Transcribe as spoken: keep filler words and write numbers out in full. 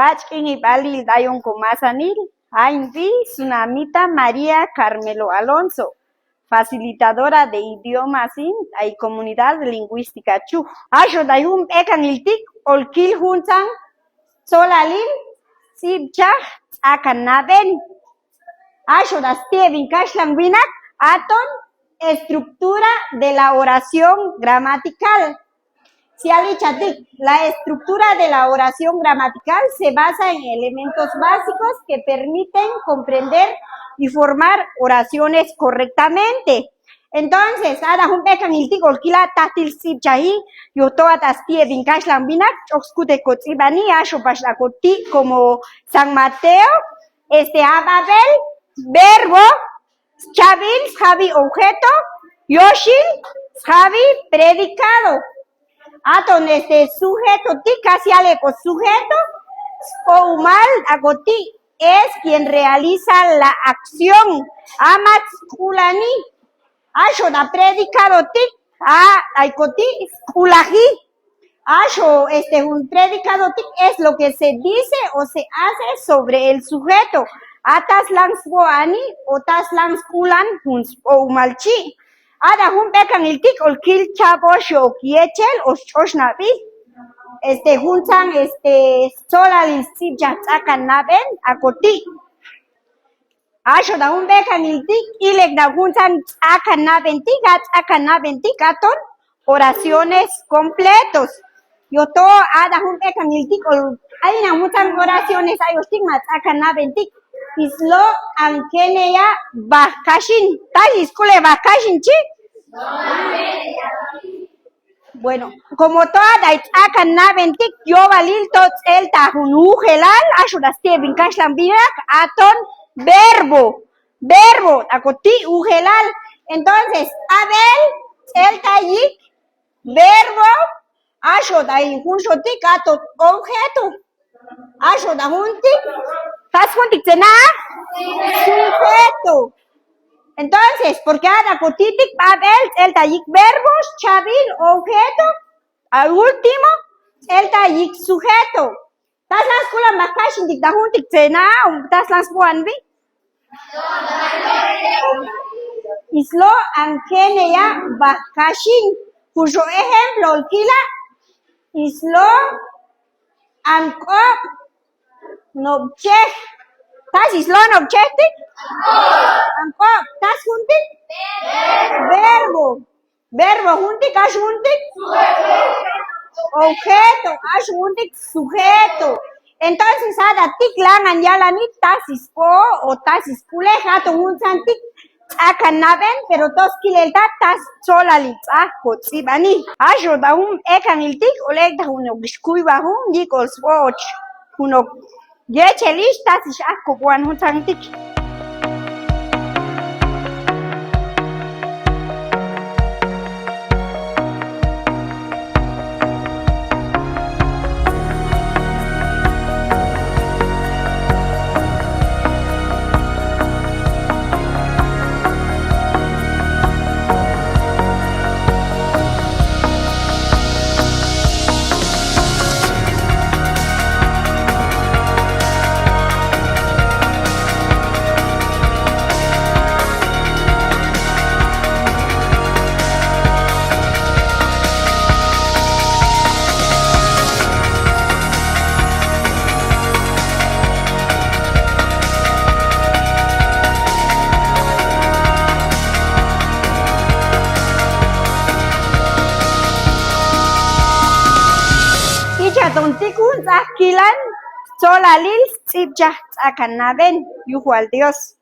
Achkiknipalil tayon kumasanil, ainti Sunamita María Carmelo Alonso, facilitadora de idiomas in ai Comunidad Lingüística Chuj. Axoda jun pekangiltik olkil junsan tsolalil sipchaj ts'akannaben. Axoda stiebin kashlang winak aton estructura de la oración gramatical. Sialichatik, la estructura de la oración gramatical se basa en elementos básicos que permiten comprender y formar oraciones correctamente. Entonces, ada jun pekangiltik olkila tatil sipchaji, yotoat astiebin kashlang winak, ch'ok skuteko ts'ibani, axopax akoti como San Mateo, este, ababel, verbo, schabil, sjabi objeto, yoshil, sjabi predicado. Aton, este, sujetotik, ka sialeko sujeto, spo umal akoti, es quien realiza la acción, amat sk'ulani. Axoda predicadotik, a, aikoti, sk'ulaji. Axo, este, jun predicadotik es lo que se dice o se hace sobre el sujeto. A ta slang sbo ani o ta slang sk'ulan jun sbo umalchi. Ada jun pekangiltik olkil chaboxi o kiechel o sch'oxnabil. Este, junsan, este, stsolalil sipchaj ts'akannaben akoti. Axoda jun pekangiltik, ilekta junsan ts'akannabentik, a ts'akannabentik aton oraciones completos. Yoto ada jun pekangiltik, ol-, aina junsan oraciones ayoxtik ma ts'akannabentik. Islo angeneya bajkaxin. Tasi skule bajkaxin chi? Bueno, como toda ts'akannabentik, yobalil to ts'elta jun ujelal, axoda stiebin kashlang winak aton verbo. Verbo, akoti ujelal. Entonces, abel, ts'elta yik, verbo, axoda junxotik aton objeto. Axoda juntik, tas juntik tsena? Sujeto. Entonces, porque ada kotitik, abel, ts'elta yik verbo, schabil, objeto, al último, ts'elta yik sujeto. Tas slang skulan bajkaxintik ta juntik tsena, tas slang sboanbi. Islo angeneya bajkaxin. Junxo ejemplo, olkila, islo ank'op nobchej. Tas islo nobchejtik? Ank'op. Tas juntik? Verbo. Verbo juntik, axi juntik? Objeto, axi juntik? Sujeto. Entonces, ada tik langan yalani, tas sbo o tas skulej, aton junsan tik ts'akannaben, pero tox kilel ta tas tsolalil ts'aj kots'ibani. Axoda jun ekangiltik, olekta jun ok skuybajun, yik ol sbo och jun ok yechelix, tas ix akkoboan junsantik. Icha tontikun ts'akilan stsolalil sts'ibchaj ts'akannaben, yujual Dios.